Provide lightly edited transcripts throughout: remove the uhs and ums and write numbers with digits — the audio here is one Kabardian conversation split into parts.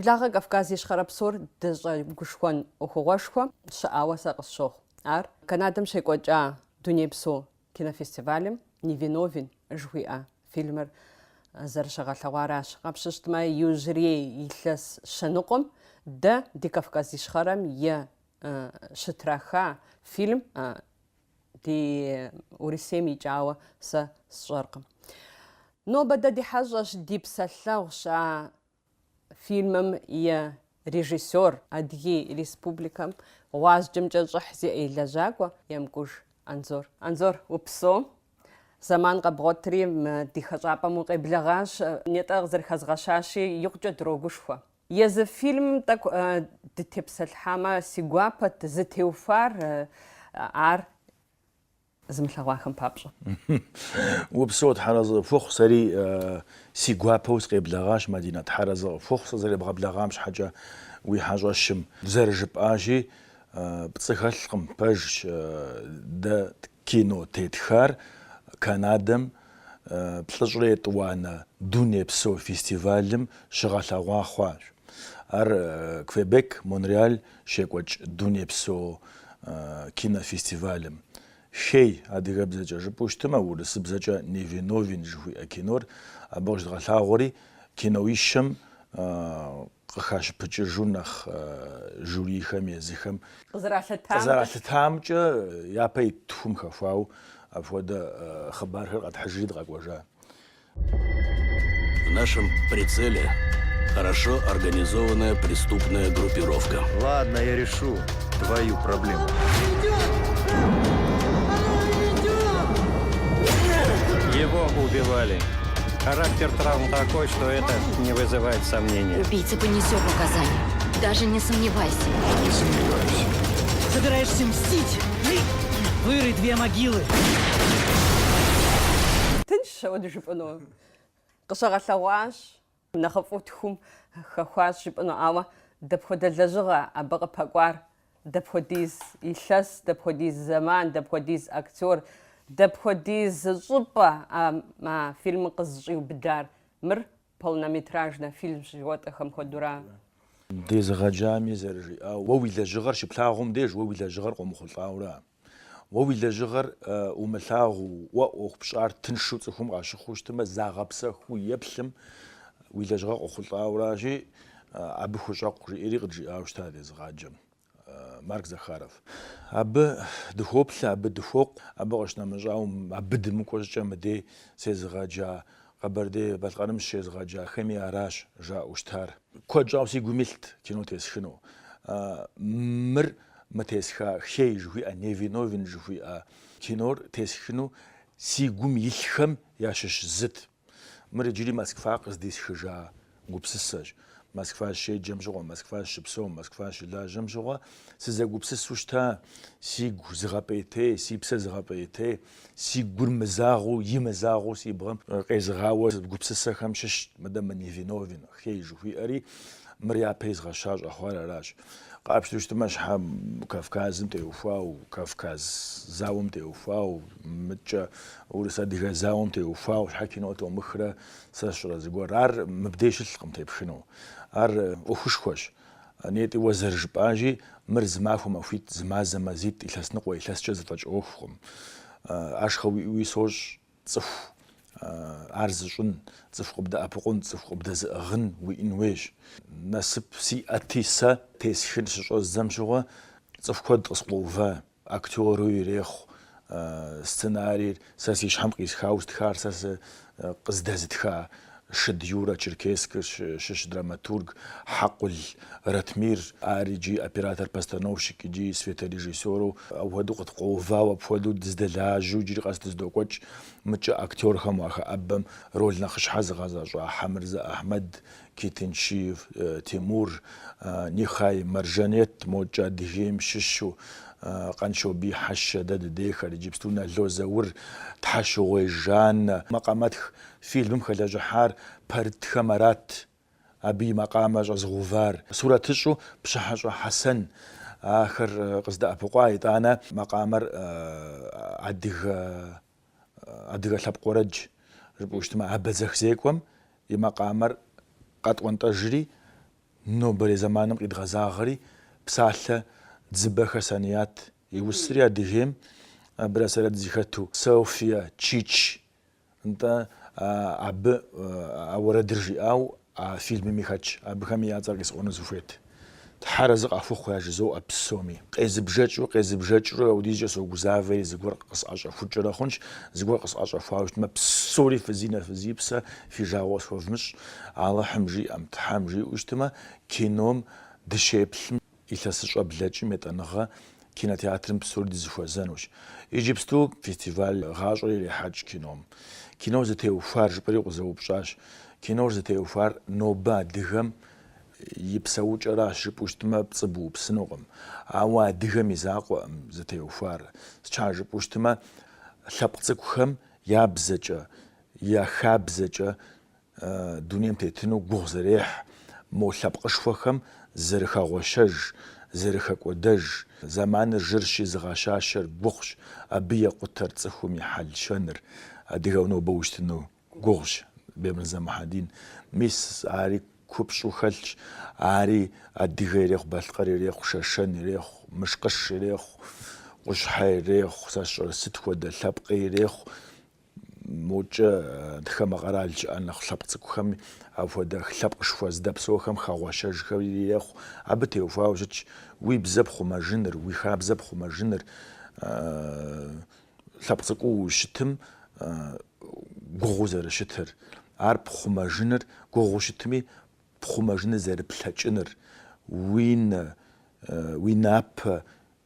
Иджыблагъэ Кавказ Ищхъэрэ псор дыщӏэгушхуэн ӏуэхугъуэшхуэ щыӏауэ сэ къысщохъу. Ар Канадэм щекӏуэкӏа дунейпсо кинофестивалым Невиновен жыхуиӏэ фильмыр зэрыщагъэлъэгъуаращ. Къапщтэмэ, иужьрей илъэс щэныкъуэм дэ ди Кавказ Ищхъэрэм и щытраха фильм ди Урысейм икӏауэ сэ сщӏэркъым. Нобэ дэ ди хьэщӏэщ, ди псэлъэгъущ а фильмым и режиссер, Адыгей Республикэм гъуазджэмкӏэ щӏыхь зиӏэ и лэжьакӏуэ Емкӏуж Анзор. Анзор, упсэу. Зэман къэбгъуэтри, мы ди хэщӏапӏэм укъеблэгъащ. Нетӏэ къызэрыхэзгъэщащи, икъукӏэ дрогушхуэ. Езы фильмым тӏэкӏу дытепсэлъыхьамэ, си гуапэт зытеухуар ар зымылъэгъуахэм папщӏэ. Упсэу, Тхьэразэ къыпхухъу, сэри си гуапэу сыкъеблэгъащ, Мадинэ, Тхьэразэ къыпхухъу сыкъызэребгъэблэгъам щхьэкӏэ уи хьэщӏэщым. Зэрыжыпӏащи, пцӏы хэлъкъым, пэжщ, дэ кино тетхар Канадэм плӏыщӏрэ етӏуанэ дунейпсо фестивалым щыгъэлъэгъуа хъуащ. Ар Квебек, Монреаль щекӏуэкӏ дунейпсо кинофестивалым. Хей адыгэбзэкӏэ жыпӏэу щытмэ, урысыбзэкӏэ Невиновен жыхуиӏэ кинор абы къыщыдгъэлъагъуэри, киноищэм къыхащыпыкӏыжу нэхъ жюрихэм езыхэм къызэралъытамкӏэ япэ ит тхум хэхуауэ апхуэдэ хъыбархэр къэтхьыжри дыкъэкӏуэжа. В нашем прицеле хорошо организованная преступная группировка. Ладно, я решу твою проблему. Его убивали. Характер травм такой, что это не вызывает сомнений. Убийца понесет наказание. Даже не сомневайся. Не сомневаюсь. Собираешься мстить? Вырой две могилы. Тыншщ ауэдэ жыпӏэну. Къыщагъэлъэгъуащ, нэхъыфӏу тхум хэхуащ жыпӏэну, ауэ дапхуэдэ лэжьыгъэ абы къыпэкӏуар, дапхуэдиз илъэс, дапхуэдиз зэман, дапхуэдиз актер, дапхуэдиз щӏыпӏэ а фильмым къызыщӏиубыдар. Мыр полнометражнэ фильмщ жыхуэтӏэхэм хуэдэура. Дезыгъэджами зэрыжиӏауэ, уэ уи лэжьыгъэр щыплъагъум деж, уэ уи лэжьыгъэр къомыхъулӏауэра. Уэ уи лэжьыгъэр умылъагъуу, уэ ӏуэху пщӏар тыншу цӏыхум къащыхъуу щытмэ, загъэпсэхуу еплъым, уи лэжьыгъэр къохъулӏауэращи, абы хущӏэкъу, жиӏэри къыджиӏауэ щыта дезыгъаджэм, Марк Захаров. Абы дыхуоплъэ, абы дыхуокъу, абы къыщынэмыщӏауэ, абы дымыкӏуэ щӏыкӏэ мыдей сезыгъэджа, Къэбэрдей-Балъкъэрым щезыгъэджахэми аращ жаӏэу щытар. Куэд щӏауэ си гум илът кино тесхыну. Мыр мы тесха Хей жыхуиӏэ, Невиновен жыхуиӏэ кинор тесхыну си гум илъхэм ящыщ зыт. Мыр иджыри Москва къыздисхыжа гупсысэщ. Москва сыщеджэм щыгъуэ, Москва сыщыпсэум, Москва сыщылажьэм щыгъуэ сызэгупсысу щыта, сигу зыгъэпӏейтей, си псэр зыгъэпӏейтей, си гур мызагъэу, имызагъэу си бгъэм къезыгъауэ гупсысэхэм щыщт мыдэ мы Невиновен, Хей жыхуиӏэри, мыр япэ изгъэща щӏэхъуар аращ. Къапщтэу щытмэ, щхьэ Кавказым теухуау, Кавказ зауэм теухуау, мыткӏэ урыс-адыгэ зауэм теухуау щхьэ кино томыхрэ сэ сщӏэрэ зыгуэр. Ар мыбдеж щылъкъым тепхыну. Ар ӏуэхушхуэщ. Нетӏи уэ зэрыжыпӏащи, мыр зы махуэ, махуитӏ, зы мазэ, мазитӏ, илъэс ныкъуэ, илъэскӏэ зэфӏэкӏ ӏуэхукъым. Ар щхьэ уиӏэуи сощӏ цӏыху ар зыщӏын, цӏыху къыбдэӏэпыкъун, цӏыху къыбдэзыӏыгъын уиӏэн хуейщ. Насып сиӏэти сэ тесхын щыщӏэздзэм щыгъуэ цӏыху куэд къыскъуэува. Актеру ирехъу сценарийр сэ си щхьэм къисхауэ стхар сэ къыздэзытха Шыд Юрэ Черкесскэ щыщ драматург Хьэкъул Ратмир, ар иджы оператор-постановщик иджы светорежиссеру апхуэдэу къыткъуэувауэ, апхуэдэу дыздэлажьэу иджыри къэс дыздокӏуэкӏ. Мыкӏэ актерхэм уахэӏэбэм роль нэхъыщхьэ зыгъэзэщӏа Хьэмырзэ Ахьмэд, Кетенчиев Тимур, Нихай Маржанет, мокӏэ Адыгейм щыщу, Къанщобий Хьэщэ, дэ дыдейхэр, иджыпсту Нало Заур, Тхьэщыгъуей Жаннэ. Макъамэтх фильмым хэлэжьыхьар пэрытхэм арат абы и макъамэ щӏэзыгъэувар. Сурэтыщӏу Пщыхьэщӏэ Хьэсэн ахэр къыздэӏэпыкъуа, итӏанэ макъамэр адыгэ Адыгэ лъэпкъ уэрэдщ жыпӏэу щытмэ, абэзэх зекӏуэм и макъамэр къэтӏуэнтӏэжри. Нобэрей зэманым къидгъэзагъэри, псалъэ Дзыбэхэ Саният иусри Адыгейм абырэ сэрэ дызэхэту, Софья Чич, нтӏэ, абы а уэрэдыр жиӏау а фильмыми хэтщ, абыхэми я цӏэр къисӏуэну сыхуейт. Тхьэр арэзы къахухъу яжызоӏэ псоми. Къезыбжэкӏыу, къезыбжэкӏыурэ апхуэдизкӏэ согузавэри, зыгуэр къысӏэщӏэхукӏэрэ хъунщ, зыгуэр къысӏэщӏэхуауэ щытмэ, псори фызинэ, фызипсэ, фи жагъуэ къысхуэвмыщӏ. Алыхьым жиӏэм, Тхьэм жиӏэу щытмэ, кином дыщеплъым, илъэсыщӏэ блэкӏым етӏаныгъэ кинотеатрым псори дызэхуэзэнущ. Иджыпсту фестиваль гъащӏэр ирехьэкӏ кином. Кинор зытеухуар жыпӏэри укъызэупщӏащ. Кинор зытеухуар нобэ адыгэм и псэукӏэращ жыпӏэу щытмэ, пцӏы быупсынукъым. Ауэ адыгэм и закъуэкъым зытеухуар. Сыт щхьа жыпӏэу щытмэ, лъэпкъ цӏыкӏухэм я бзэкӏэ, я хабзэкӏэ дунейм тетыну гугъу зэрехь, мо лъэпкъышхуэхэм зэрыхэгъуэщэж, зэрыхэкӏуэдэж. Зэманыр жырщи, зыгъэщащэр гугъущ, абы екъутэр цӏыхум и хьэл-щэныр. Адыгэу нобэ ущытыну гугъущ, Бемырзэ Мухьэдин. Мис ари купщӏу хэлъщ, ари адыгэ ирехъу, балъкъэр ирехъу, шэшэн ирехъу, мышкъыш ирехъу, къущхьэ ирехъу, сэ сщӏэрэ сыт хуэдэ лъэпкъи ирехъу. Мокӏэ хамэ къэрал щыӏэ нэхъ лъэпкъ цӏыкӏухэм апхуэдэ лъэпкъышхуэ зыдэпсэухэм хэгъуэщэжхэри ирехъу. Абы теухуауэ щытщ уи бзэ пхъумэжыныр, уи хабзэ пхъумэжыныр, лъэпкъ цӏыкӏуу ущытым гугъуу зэрыщытыр. Ар пхъумэжыныр гугъуу щытми, пхъумэжыныр зэрыплъэкӏыныр, уи нэ, уи напэ,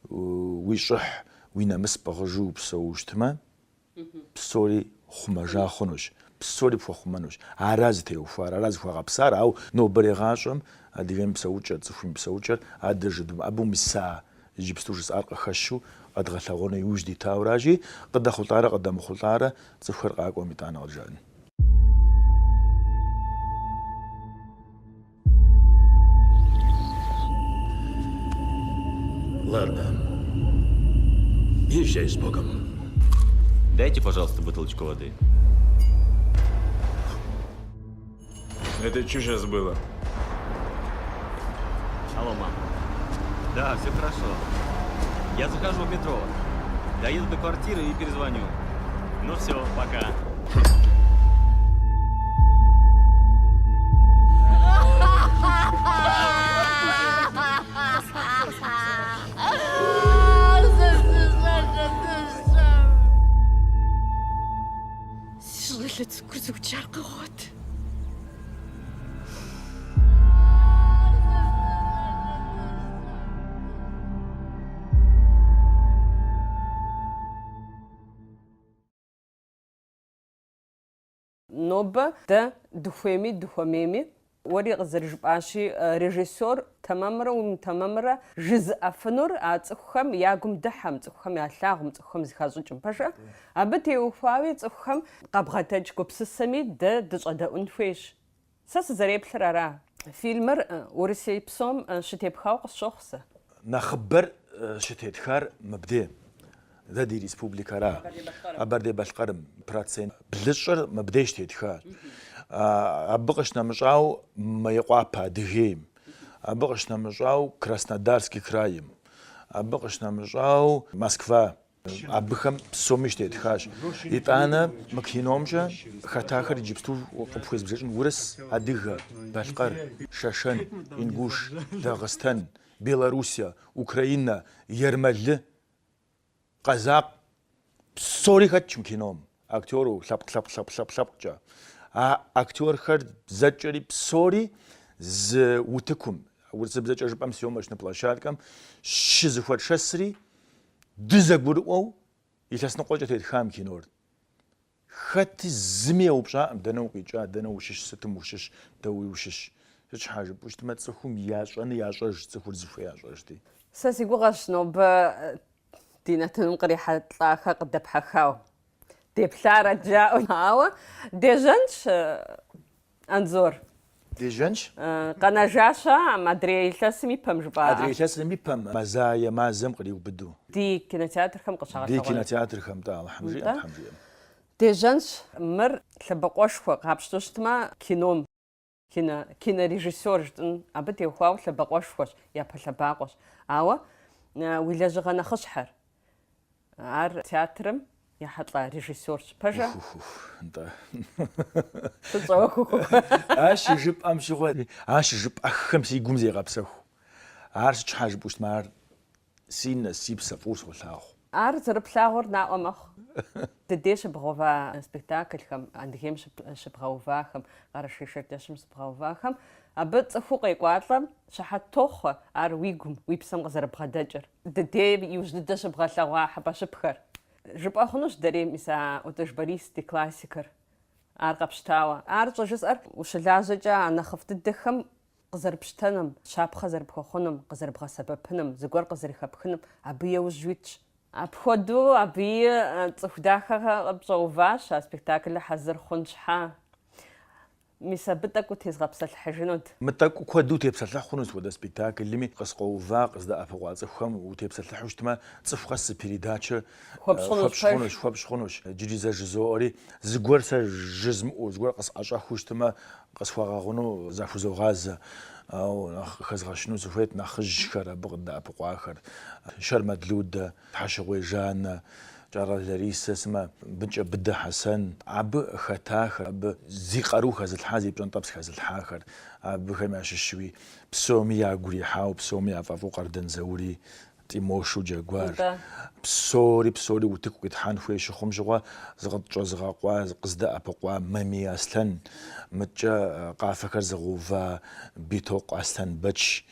уи щӏыхь, уи нэмыс пӏыгъыжу упсэуу щытмэ, псори хъумэжа хъунущ, псори пхуэхъумэнущ. Ара зытеухуар, ара зыхуэгъэпсар, ауэ нобэрей гъащӏэм адыгэм и псэукӏэр, цӏыхум и псэукӏэр адэ жыдумыӏэ, абы мис а иджыпсту жысӏар къыхэщу къэдгъэлъэгъуэну иужь дитауращи, къыдэхъулӏарэ къыдэмыхъулӏарэ цӏыхухэр къакӏуэм итӏанэ къыджаӏэн. Ладно. Езжай с Богом. Дайте, пожалуйста, бутылочку воды. Это что сейчас было? Алло, мам. Да, все хорошо. Я захожу в метро. Доеду до квартиры и перезвоню. Ну все, пока. Си щӏалэ цӏыкӏур зыукӏар къэгъуэт. Нобэ дэ дыхуейми дыхуэмейми, уэри къызэрыжыпӏащи, режиссёр тэмэмрэ умытэмэмрэ жызыӏэфынур а цӏыхухэм я гум дыхьэм, цӏыхухэм ялъагъум, цӏыхухэм зыхащӏыкӏым. Пэжа? Абы теухуауи цӏыхухэм къабгъэдэкӏ гупсысэми дэ дыщӏэдэӏун хуейщ. Сэ сызэреплъыр ара? Фильмыр Урысей псом щытепхауэ къысщохъу сэ. Нэхъыбэр щытетхар мыбдей, дэ ди республикэра, Къэбэрдей-Балъкъэрым. Процент блыщӏыр мыбдей щытетхащ. Абы къыщынэмыщӏауэ Мейкъуапэ, Адыгейм, абы къыщынэмыщӏауэ Краснодарский крайм, абы къыщынэмыщӏауэ Москва. Абыхэм псоми щытетхащ. Итӏанэ мы киномкӏэ хэтахэр иджыпсту къыпхуезбжэкӏын урыс, адыгэ, балъкъэр, шэшэн, ингуш, дагъыстэн, Белоруссия, Украинэ, ермэлы, къэзакъ псори хэтщ мы кином, актеру лъэпкъ, лъэпкъ, лъэпкъ, лъэпкъ, лъэпкъкӏэ. А актерхэр зэкӏэри псори зы утыкум, урысыбзэкӏэ жыпӏэм съемочнэ площадкэм щызыхуэтшэсри, Дызэгурыӏуэу илъэс ныкъуэкӏэ тетха мы кинор. Хэти зыми еупщӏакъым, дэнэ укъикӏа, дэнэ ущыщ, сытым ущыщ, дауи ущыщ. Сыт щхьа жыпӏэу щытмэ, цӏыхум ящӏэну ящӏэж, цӏыхур зыхуей ящӏэжти. Сэ си гугъэщ нобэ ди нэтыным кърихьэлӏахэр къыдэпхьэхауэ. Деплъарэт жаӏэу, ауэ дежьэнщ Анзор. Дежьэнщ. Къэнэжа щыӏэкъым адрей илъэсым и пэм жыпӏа? Адрей илъэсым и пэм, мазае мазэм къриубыдэу. Ди кинотеатрхэм Ди къыщагъэлъэгъуэну. кинотеатрхэм, тӏэ, Алыхьым жиӏэм, Тхьэм жиӏэм. Дежьэнщ. Мыр лъэбакъуэшхуэ къапщтэу щытмэ, кином. Кино, кинорежиссёр жытӏэн, абы теухуауэ лъэбакъуэшхуэщ, япэ лъэбакъуэщ. Ауэ уи лэжьыгъэ нэхъыщхьэр, ар театрым ехьэлӏа режиссёрщ. Пэжа? Уху-ху, нтӏэ. Сыт щӏэуэ ху-ху? Ар щыжыпӏэм щыгъуэ, ар щыжыпӏэххэм си гум зегъэпсэху. Ар сыт щхьэ жыпӏэу щытмэ, ар Си нэ, си псэ фӏыуэ солъагъу. Ар зэрыплъагъур наӏуэ мэхъу. Дыдей щыбгъэува спектаклхэм, Адыгейм щыбгъэувахэм, Къэрэшей-Шэрджэсым щыбгъэувахэм, абы цӏыхуу къекӏуалӏэм щыхьэт тохъуэ ар уи гум, уи псэм къызэрыбгъэдэкӏыр. Дыдей иужь дыдэ щыбгъэлъэгъуа Хьэпэщыпхэр. Жыпӏэ хъунущ дэри мис а ӏутӏыж Борис ди классикэр. Ар къэпщтауэ. Ар щӏыжысӏэр ущылажьэкӏэ а нэхъыфӏ дыдэхэм Къызэрыпщтэным, щапхъэ зэрыпхуэхъуным, къызэрыбгъэсэбэпыным, зыгуэр къызэрыхэпхыным абы яужь уитщ. Апхуэдэу абыи цӏыху дахэхэр къыпщӏэуващ а спектаклыр хьэзыр хъун щхьа. Мис абы тӏэкӏу утезгъэпсэлъыхьыжынут. Мы тӏэкӏу куэду утепсэлъыхь хъуну сыт хуэдэ спектаклми, къыскъуэува, къыздэӏэпыкъуа цӏыхухэм утепсэлъыхьу щытмэ, цӏыху къэс зы передачэ Хуэпщӏ хъунущ, хуэпщӏ хъунущ. Иджыри зэ жызоӏэри, зыгуэр сэ жызмыӏэу, зыгуэр къысӏэщӏэхуу щытмэ, Къысхуагъэгъуну захузогъазэ, ауэ нэхъ къыхэзгъэщыну сыхуейт нэхъыжьхэр, абы къыддэӏэпыкъуахэр, Щэрмэт Людэ, Тхьэщыгъуей Жаннэ, Кӏарэ Ларисэ сымэ, Бынкӏэ Быдэ Хьэсэн, абы хэтахэр, абы зи къару хэзылъхьа, зи пщӏэнтӏэпс хэзылъхьахэр, абыхэм ящыщуи псоми ягу ирихьауэ, псоми яфӏэфӏу Къардэн Заури Тӏимошу джэгуар. Псори, псори утыку къитхьэн хуей щыхъум щыгъуэ зыкъытщӏэзыгъэкъуа, къыздэӏэпыкъуа Мамий Аслъэн, мыткӏэ къафэхэр зыгъэува Битокъу Аслъэнбэч.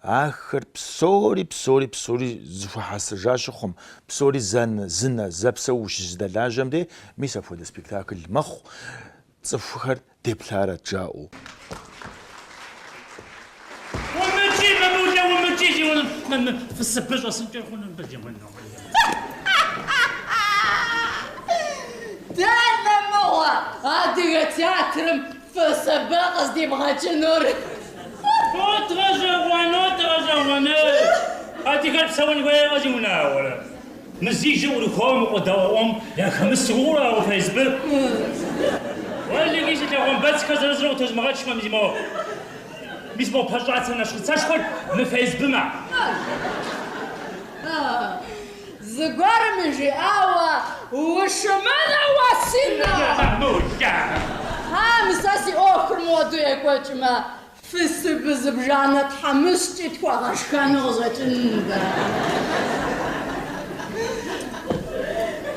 Ахэр псори, псори, псори зэхуэхьэсыжа щыхъум, псори зэ, зы нэ, зэ псэу ущызэдэлажьэм дей, мис апхуэдэ спектакль мэхъу. Цӏыхухэр деплъарэт жаӏэу. Умыкӏий, мамулэ, умыкӏий, зи унэм мы ФСБ щӏэсынкӏэ хъуну мыбы зи унэ. Дэнэ мыгъуэ адыгэ театрым ФСБ къыздибгъэкӏынур? От гъэщӏэгъуэн, от гъэщӏэгъуэн, адыгэр псэун хуейкъэ зи унагъуэрэ? Мы зи жьэ ӏурыхуауэ мы къодаӏуэ къомым яхэмысу ара уэ ФСБ-р? Уэлэхьи, си лъэгъуэмбэцхэр зырызрэ къытозмыгъэчмэ, мис мо, мис мо пэщӏацэ нэщхъыцэшхуэр мы ФСБ-ма? Зыгуэрым жиӏауэ ущымынэ уэ, си нэ! Мамулэ! А, мы сэ си ӏуэхур моду екӏуэкӏмэ, ФСБ зыбжанэ тхьэмыщкӏи тхуэгъэшхэну къыщӏэкӏын дэ.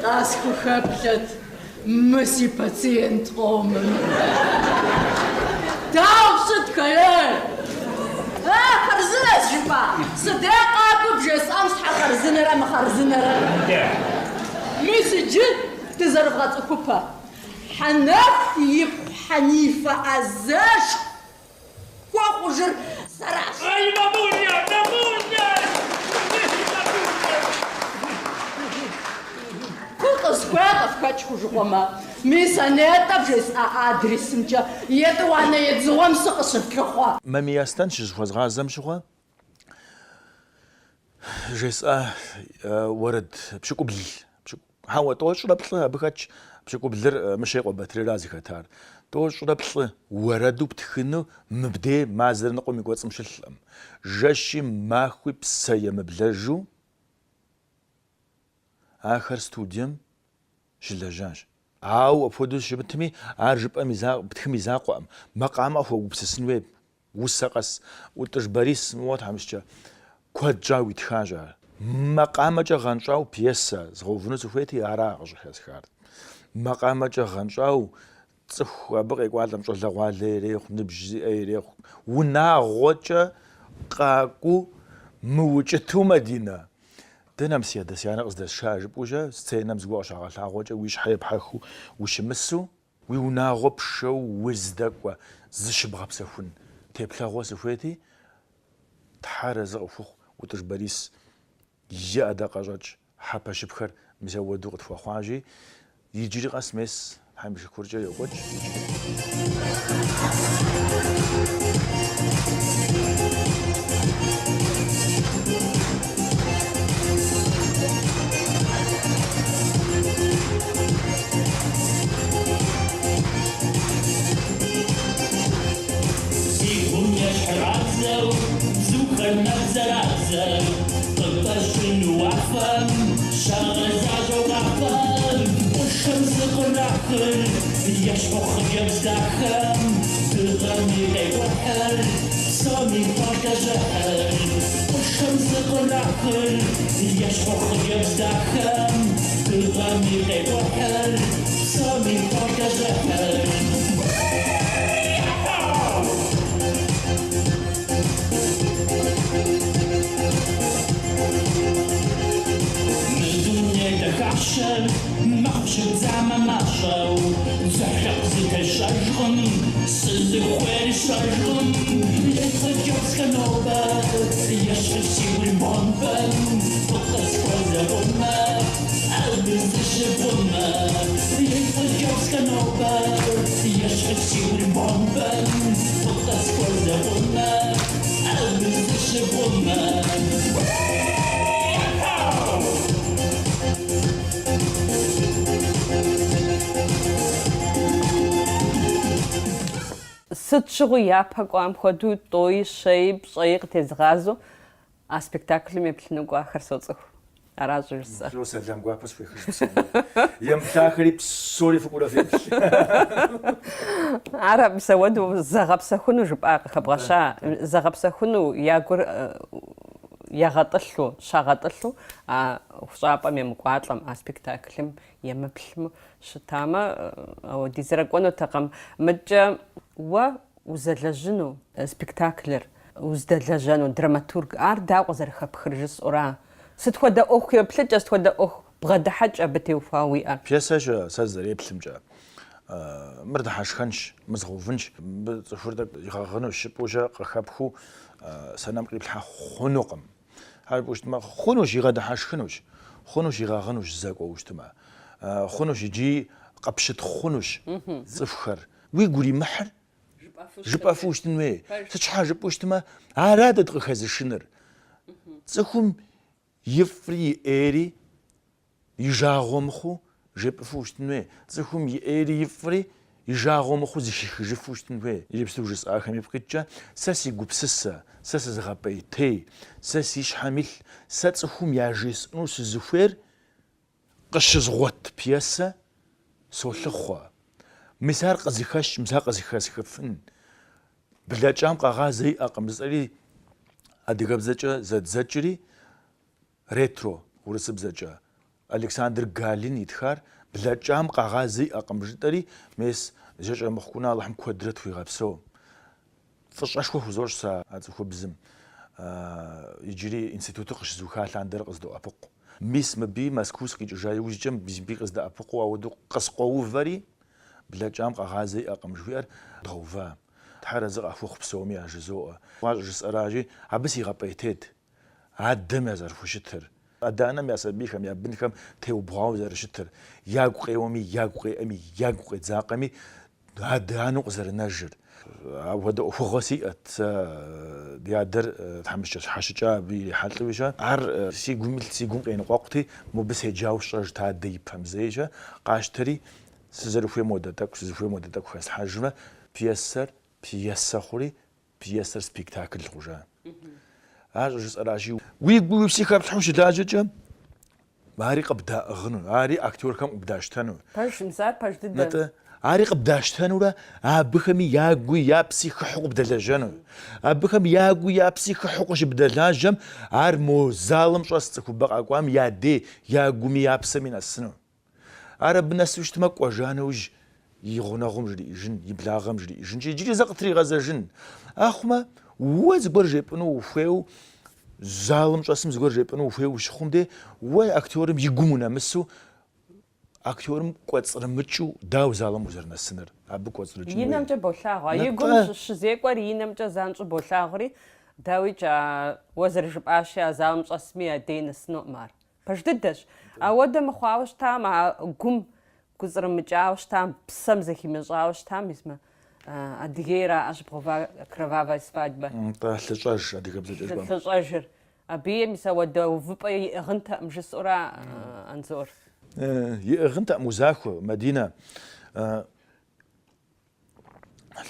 Къасхухэплъэт мы си пациент къомым. Дауэ фыщытхэ, ей? Э, хъарзынэщ жыпӏа? Сыдей къакӏуи бжесӏэнщ щхьэ хъарзынэрэ мыхъарзынэрэ. Мис иджы дызэрывгъэцӏыхупэ. Хьэнэху ипхъу Хьэнифэ ӏэзэшхуэ хъужыр сэращ. Ай, мамуля, мамуля! Фыкъысхуей къыфхэкӏ хъужыкъуэмэ, мис а нетӏэ бжесӏа адресымкӏэ етӏуанэ едзыгъуэм сыкъыщыфлъыхъуэ. Мамий Аслъэн щызыхуэзгъазэм щыгъуэ жесӏа уэрэд пщыкӏубл, хьэуэ, тӏощӏрэ плӏы абы хэтщ, пщыкӏублыр Мыщэ и къуэ Батырейра зыхэтар. Тӏощӏрэ плӏы уэрэду птхыну мыбдей мазэрэ ныкъуэм и кӏуэцӏым щылъкъым. Жэщи махуи псэемыблэжу ахэр студием щылэжьащ. Ауэ апхуэдэу щымытми, ар жыпӏэм и закъуэ, птхым и закъуэкъым. Макъамэ къыхуэгупсысын хуей Усэ къэс ӏутӏыж Борис мыгъуэ тхьэмыщкӏэ куэд щӏауэ итхащ ар. Макъамэкӏэ гъэнщӏауэ пьесэ згъэувыну сыхуейти, ара къыщӏыхэсхар. Макъамэкӏэ гъэнщӏауэ цӏыху абы къекӏуалӏэм щӏалэгъуалэ ирехъу, ныбжь зиӏэ ирехъу, унагъуэкӏэ къакӏуэу мыукӏыту Мадинэ. Дэнэ мы си адэ си анэ къыздэсша жыпӏэу-щэ, сценэм зыгуэр къыщагъэлъагъуэкӏэ уи щхьэ епхьэхыу ущымысу, Уи унагъуэ пшэу уздэкӏуэ зыщыбгъэпсэхун теплъэгъуэ сыхуейти, Тхьэр арэзы къыхухъу ӏутӏыж Борис и ӏэдакъэщӏэкӏ хьэпэщыпхэр мис ауэдэу къытхуэхъуащи, иджыри къэс мес Тхьэм и шыкуркӏэ йокӏуэкӏ. Къафэр мэбзэрабзэ, къыфӏэщӏыну уафэм, щагъэзащӏэу къафэм, къуршым зыкърахыр, ещхьу хъыджэбз дахэм, дыгъэм и къекӏухьыр, псоми толъэщӏыхьыр. Къуршым зыкърахыр, ещхьу хъыджэбз дахэм, дыгъэм и къекӏухьыр, псоми толъэщӏыхьыр. Мы дуней дахащэр мэхъу щыбдзамэ мащӏэу, дзыхь лъэпкъ зытесщӏэжкъым, сызыхуейр сщӏэжкъым. Ей, хъыджэбзхэр нобэ ещхьщ си гур бомбэм, фыкъысхуэзэӏумэ, абы зыщыфхъумэ. Ей, хъыджэбзхэр нобэ ещхьщ си гур бомбэм, фыкъысхуэзэӏумэ, абы зыщыфхъумэ. Сыт щыгъуи япэ кӏуам хуэдэу тӏои, щэи, пщӏэи къытезыгъазэу а спектаклым еплъыну кӏуахэр соцӏыху. Ара щӏыжысӏэр. Ло, сэлам гуапэ схуехыж псоми. Емыплъахэри псори фыкӏуэрэ феплъ. Ар мис ауэдэу зэгъэпсэхуну жыпӏа къыхэбгъэща, зэгъэпсэхуну я гур ягъэтӏылъу, щагъэтӏылъу а ӏуэхущӏапӏэм емыкӏуалӏэм, а спектаклым емыплъмэ щытамэ, ауэдизрэ кӏуэнутэкъым. Мыдкӏэ уэ узэлэжьыну спектаклыр, уздэлэжьэну драматург, ар дауэ къызэрыхэпхыр жысӏэура? Сыт хуэдэ ӏуэху еплъыкӏэ, сыт хуэдэ ӏуэху бгъэдыхьэкӏэ абы теухуауэ уиӏэр? Пьесэщ, сэ сызэреплъымкӏэ. Мыр дыхьэшхэнщ, мыр згъэувынщ, мыбы цӏыхур тӏэкӏу игъэгъынущ жыпӏэу щэ къыхэпхыу сценэм къиплъхьэ хъунукъым. Ар жыпӏэу щытмэ, хъунущ игъэдыхьэшхынущ, хъунущ игъэгъынущ зэ кӏуэу щытмэ, хъунущ иджи къыпщытхъунущ цӏыхухэр. Уигу иримыхьыр жыпӏэфу ущытын хуей. Сыт щхьэ жыпӏэу щытмэ, ара дэ дыкъыхэзышыныр. Цӏыхум ифӏри и ӏейри и жагъуэ мыхъуу жепӏыфу ущытын хуей. Цӏыхум и ӏейри ифӏри и жагъуэ мыхъуу зэхихыжыфу щытын хуей. Иджыпсту жысӏахэм ипкъ иткӏэ, сэ си гупсысэ, сэ сызыгъэпӏейтей, сэ си щхьэм илъ, сэ цӏыхум яжесӏэну сызыхуейр къыщызгъуэт пьесэ солъыхъуэ. Мис ар къызыхэщ, мис ар къызыхэсхыфын. Блэкӏам къэгъазэ иӏэкъым, жысӏэри адыгэбзэкӏэ зэдзэкӏри, Ретро, урысыбзэкӏэ, Александр Галин итхар блэкӏам къэгъазэ иӏэкъым жытӏэри, мес, Жьэкӏэмыхъу Кӏунэ Алыхьым куэдрэ тхуигъэпсэу. Фӏыщӏэшхуэ хузощӏ сэ а цӏыхубзым. Иджыри институтыр къыщызуха лъандэрэ къыздоӏэпыкъу. Мис мыбыи Мэзкуу сыкъикӏыжа иужькӏэ мыбыи къыздэӏэпыкъуу ауэдэу къыскъуэувэри, блэкӏам къэгъазэ иӏэкъым жыхуиӏэр дгъэува. Тхьэр арэзы къахухъу псоми яжызоӏэ. Ар щӏыжысӏэращи, абы сигъэпӏейтейт. Адэм я зэрыхущытыр, адэ-анэм я сабийхэм, я бынхэм теубгъуауэ зэрыщытыр, ягу къеуэми, ягу къеӏэми, ягу къедзакъэми, адэ-анэу къызэрынэжыр. Апхуэдэ ӏуэхугъуэ сиӏэт сэ, ди адэр тхьэмыщкӏэ щхьэщыкӏа абы ирихьэлӏэуи щэ. Ар си гум илът, си гум къеныкъуэкъути, мобы седжауэ сщӏэжт адэ и пэм зэи щэ, къасщтэри, сызэрыхуейм хуэдэ тӏэкӏу, сызыхуейм хуэдэ тӏэкӏу хэслъхьэжмэ, пьесэр пьесэ хъури, Пьесэр спектакль хъужа. Ар щӏыжысӏэращи, уи гуи уи пси хэплъхьэу щылажьэкӏэ, ари къыбдаӏыгъыну, ари актерхэм къыбдащтэну. Пэж, мис ар пэж дыдэ. Нтӏэ, ари къыбдащтэнурэ, абыхэми я гуи я пси хыхьэу къыбдэлэжьэну. Абыхэм я гуи я пси хыхьэу къыщыбдэлажьэм, ар мо залым щӏэс цӏыхубэ къэкӏуам я дей, я гуми я псэми нэсыну. Ар абы нэсу щытмэ, кӏуэжа нэужь и гъунэгъум жриӏэжын, и благъэм жриӏэжынщи, иджыри зэ къытригъэзэжын. Ахъумэ, уэ зыгуэр жепӏэну ухуейуэ, залым щӏэсым зыгуэр жепӏэну ухуейуэ ущыхъум де, уэ актерым и гум унэмысу, актерым кӏуэцӏрымыкӏыу дауэ залым узэрынэсыныр? Абы кӏуэцӏрыкӏын И хуей. нэмкӏэ болъагъу. А и гум Нтӏэ. щызекӏуэр и нэмкӏэ занщӏэу болъагъури, дауикӏ, а уэ зэрыжыпӏащи, а залым щӏэсми я дей нэсынукъым ар. Пэж дыдэщ. Ауэдэ мыхъуауэ щытам, а гум кӏуэцӏрымыкӏауэ щытам, псэм зэхимыщӏауэ щытам, мис мы Адыгейра щыбгъэува Кровавая свадьба. Нтӏэ, лъыщӏэж адыгэбзэкӏэ жыпӏэм. Лъыщӏэжыр. Абыи мис ауэдэ увыпӏэ иӏыгъынтэкъым жысӏэура, Анзор? Иӏыгъынтэкъым узахуэ, Мадинэ.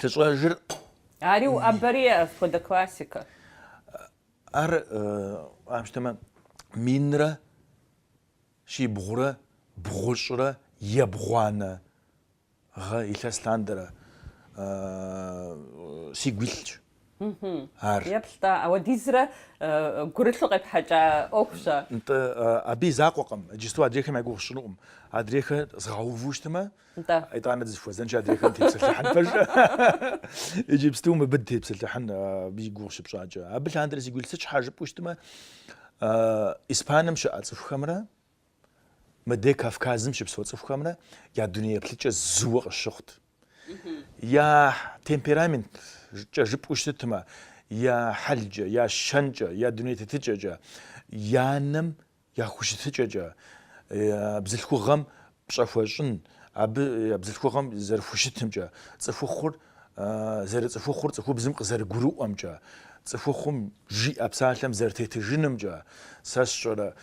Лъыщӏэжыр. Ари уӏэбэри апхуэдэ классикэ. Ар къапщтэмэ, минрэ щибгъурэ бгъущӏрэ ебгъуанэ гъэ илъэс лъандэрэ сигу илъщ ар. Еплъ-тӏэ, ауэдизрэ гурылъу къепхьэкӏа ӏуэхущ ар. Нтӏэ, абы и закъуэкъым, иджысту адрейхэм я гугъу сщӏынукъым. Адрейхэр згъэуву щытмэ, Нтӏэ. Итӏанэ дызэхуэзэнщи адрейхэм тепсэлъыхьын пэжкъэ. Иджыпсту мыбы дытепсэлъыхьын абы и гугъу щыпщӏакӏэ. Абы лъандэрэ сигу илъ сыт щхьа жыпӏэу щытмэ, Испанием щыӏэ цӏыхухэмрэ мыдей Кавказым щыпсэу цӏыхухэмрэ я дуней еплъыкӏэ зыуэ къысщыхъут. Я темпераменткӏэ жыпӏэу щытмэ, я хьэлкӏэ, я щэнкӏэ, я дуней тетыкӏэкӏэ, я анэм я хущытыкӏэкӏэ, бзылъхугъэм пщӏэ хуэщӏын, абы бзылъхугъэм зэрыхущытымкӏэ, цӏыхухъур зэрыцӏыхухъур цӏыхубзым къызэрыгурыӏуэмкӏэ, цӏыхухъум жиӏэ псалъэм зэрытетыжынымкӏэ, сэ сщӏэрэ,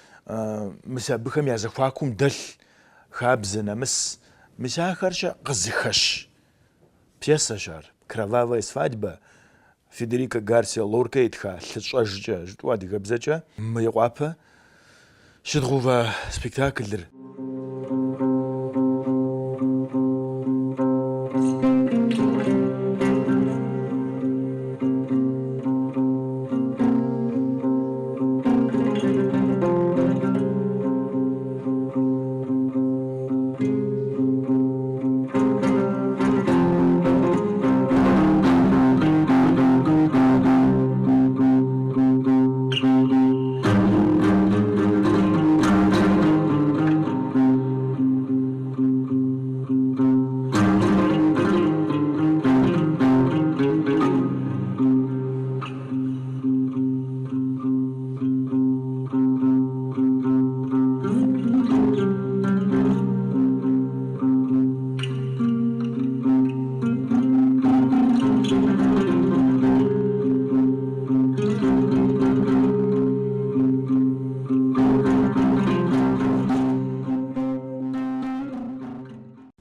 мис абыхэм я зэхуакум дэлъ хабзэ, нэмыс, мис ахэр-щэ къызыхэщ пьесэщ ар, Кровавая свадьба, Федерико Гарсиа Лоркэ итха Лъыщӏэжкӏэ жытӏэу адыгэбзэкӏэ Мейкъуапэ щыдгъэува спектаклыр.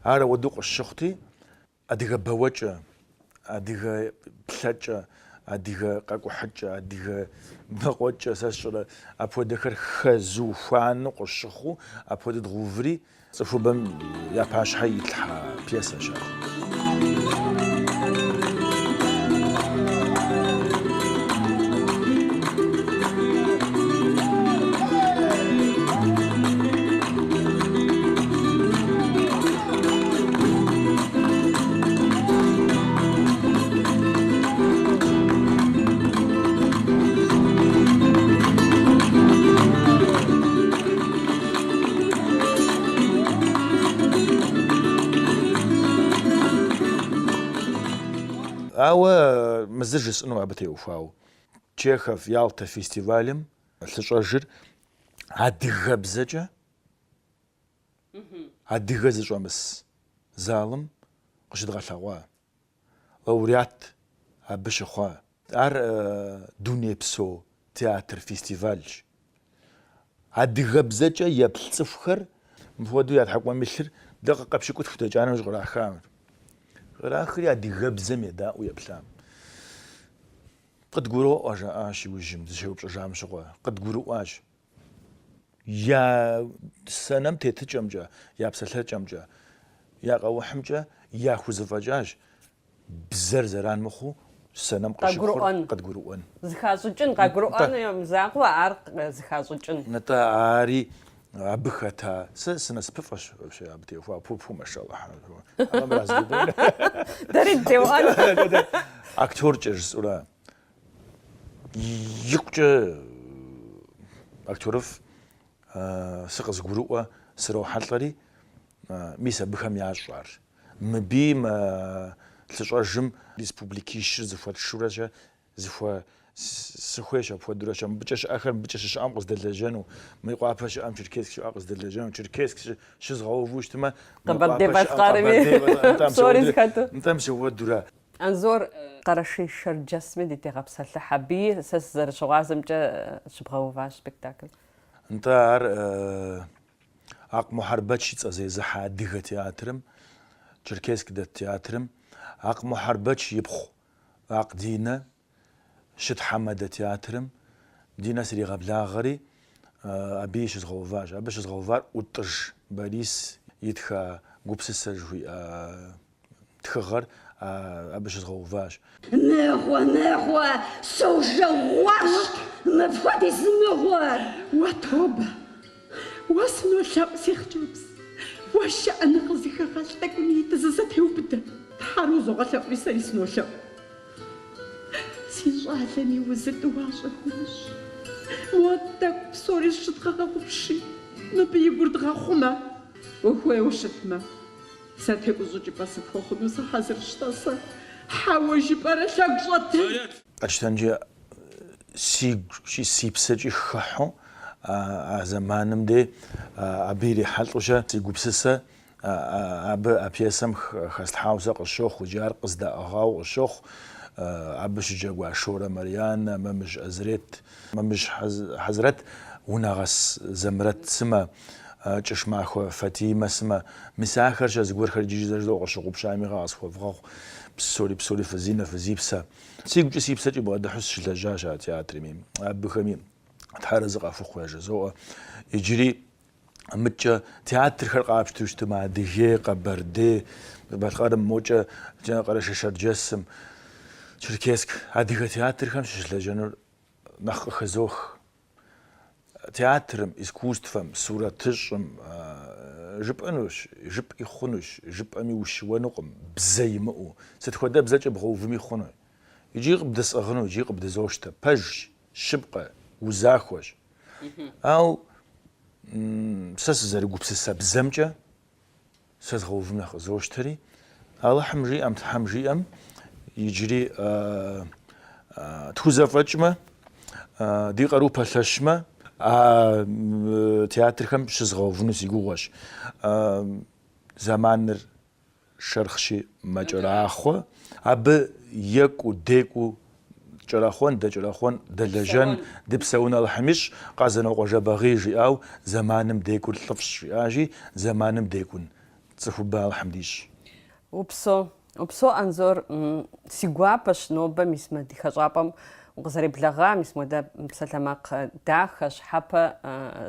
Ар ауэдэу къысщыхъути, Адыгэ бэуэкӏэ, адыгэ плъэкӏэ, адыгэ къэкӏухьыкӏэ, адыгэ бэкъуэкӏэ, сэ сщӏэрэ, апхуэдэхэр хэзухуанэу къысщыхъуу апхуэдэ дгъэуври, цӏыхубэм я пащхьэ итлъхьа пьесэщ ар. Ауэ мы зыр жысӏэну абы теухуауэ. Чехов Ялтэ фестивалым Лъыщӏэжыр адыгэбзэкӏэ Адыгэ зыщӏэмыс залым къыщыдгъэлъэгъуа, лауреат абы щыхъуа. Ар дунейпсо театр фестивальщ. Адыгэбзэкӏэ еплъ цӏыхухэр мыпхуэдэу я тхьэкӏумэм илъыр дакъикъэ пщыкӏутху дэкӏа нэужь кърахам. Кърахри адыгэбзэм едаӏуэу еплъам. Къыдгуроӏуэ, жаӏащ иужьым, дыщеупщӏыжам щыгъуэ, къыдгурыӏуащ. Я сценэм тетыкӏэмкӏэ, я псэлъэкӏэмкӏэ, я къэухьымкӏэ яхузэфӏэкӏащ бзэр зэран мыхъуу сценэм къыщыхъур Къагурыӏуэн. къыдгурыӏуэн. Зыхащӏыкӏын, къагурыӏуэну ямызакъуэу ар зыхащӏыкӏын. Нтӏэ, ари абы хэта. Сэ сынасыпыфӏэщ вообще абы теухуауэ, пу-пу, машаллахь. Дэри дытеуӏэн. Актеркӏэ жысӏэурэ. Икъукӏэ актерыфӏ сыкъызыгурыӏуэ срохьэлӏэри, мис абыхэм ящӏ ар. Мыбыи мы лъыщӏэжым республикищыр зыхуэтшурэщэ, зыхуэ сыхуейщ апхуэдэурэщэ. Мыбыкӏэ щыӏэхэр мыбыкӏэ щыщыӏэм къыздэлэжьэну, Мейкъуапэ щыӏэм Черкесск щыӏэр къыздэлэжьэну, Черкесск щызгъэуву щытмэ, Мейкъуапэ щыӏэм Къэбэрдей-Балъкъэрми Къэбэрдей, псори зыхэту. Нтӏэ, мис апхуэдэурэ. Анзор, Къэрэшей-Шэрджэсми дытегъэпсэлъыхь. Абыи сэ сызэрыщыгъуазэмкӏэ щыбгъэуващ спектакль. Нтӏэ, ар Акъ Мухьэрбэч и цӏэ зезыхьэ адыгэ театрым, Черкесск дэт театрым, Акъ Мухьэрбэч ипхъу Акъ Динэ щытхьэмадэ театрым. Динэ сригъэблагъэри, абыи щызгъэуващ. Абы щызгъэувар ӏутӏыж Борис итха Гупсысэ жыхуиӏэ тхыгъэр абы щызгъэуващ. Мыгъуэ, мыгъуэ, сужэгъуащ мыпхуэдиз мыгъуэр! Уэ тобэ, уэ сынолъэӏу, си хъыджэбз, уэ шыӏэныгъэ зыхэгъэлъ тӏэкӏунитӏэ зызэтеубыдэ, Тхьэр узогъэлъэӏури сэри сынолъэӏу. Си щӏалэм и узыр тӏуащӏэ хъунущ. Мо тӏэкӏу псори зыщыдгъэгъупщи, мыбы и гур дгъэхъумэ, ухуейуэ щытмэ. Сэ теӏущӏыкӏыпӏэ сыпхуэхъуну сыхьэзырщ, тӏасэ. Хьэуэ жыпӏэрэ лъэгу щӏэтын? Къэтщтэнщи, сигукӏи си псэкӏи хыхьэу а зэманым дей абы ирихьэлӏэу-щэ си гупсысэ абы а пьесэм хэслъхьауэ сэ къысщохъу, иджы ар къыздаӏыгъауэ къысщохъу. Абы щыджэгуа Шорэ Марьянэ, Мамыжь Азрет, Мамыжь Хьэзрэт, Унэгъэс Зэмрэт сымэ, Кӏыщмахуэ Фатимэ сымэ. Мис ахэр-щэ зыгуэрхэр иджыри зэ жызоӏэ къысщыгъупщами, къысхуэвгъэгъу. Псори, псори фызинэ, фызипсэ. Сигукӏи си псэкӏи бгъэдыхьу сыщылэжьащ а театрми. Абыхэми Тхьэр арэзы къахухъу яжызоӏэ. Иджыри мыткӏэ театрхэр къапщтэу щытмэ, Адыгей, Къэбэрдей, Балъкъэрым, мокӏэ Къэрэшей-Шэрджэсым, Черкесск адыгэ театрхэм сыщылэжьэнур нэхъ къыхызох. Театрым, искусствэм, сурэтыщӏым жыпӏэнущ, жыпӏи хъунущ, жыпӏэми ущыуэнукъым, бзэ имыӏэу. Сыт хуэдэ бзэкӏэ бгъэувми хъуну. Иджыри къыбдэсӏыгъыну, иджыри къыбдызощтэ. Пэжщ, щыпкъэ, узахуэщ. Ауэ сэ сызэрыгупсысэ бзэмкӏэ Сэ згъэувым нэхъ къызощтэри, Алыхьым жиӏэм, Тхьэм жиӏэм, иджыри тхузэфӏэкӏмэ, ди къару пэлъэщмэ, а театрхэм щызгъэувыну си гугъэщ. Зэманыр шэрхъщи мэкӏэрахъуэ. Абы екӏуу, декӏуу кӏэрэхъуэн, дэкӏэрэхъуэн, дэлэжьэн, дыпсэун Алыхьым ищӏ, Къэзанокъуэ Жэбагъы жиӏау, зэманым декӏур лӏыфӏщ, жиӏащи, зэманым декӏун цӏыхубэ Алыхьым дищӏ. Упсэу. Упсэу, Анзор. Си гуапэщ нобэ мис мы ди хэщӏапӏэм укъызэреблэгъа, мис модэ псалъэмакъ дахэ, щхьэпэ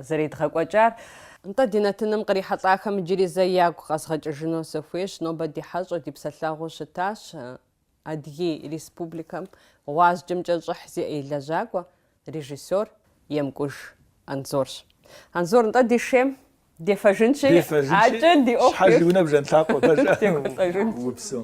зэредгъэкӏуэкӏар. Нтӏэ, ди нэтыным кърихьэлӏахэм иджыри зэ ягу къэзгъэкӏыжыну сыхуейщ. Нобэ ди хьэщӏэу, ди псэлъэгъуу щытащ Адыгей Республикэм гъуазджэмкӏэ щӏыхь зиӏэ и лэжьакӏуэ, режиссер Емкӏуж Анзорщ. Анзор, нтӏэ ди шейм дефэжынщи, Дефэжынщи, акӏэ ди ӏуэху щхьэж и унэ бжэн лъакъуэ, пэжа? декӏуэлӏэжынщ. Упсэу.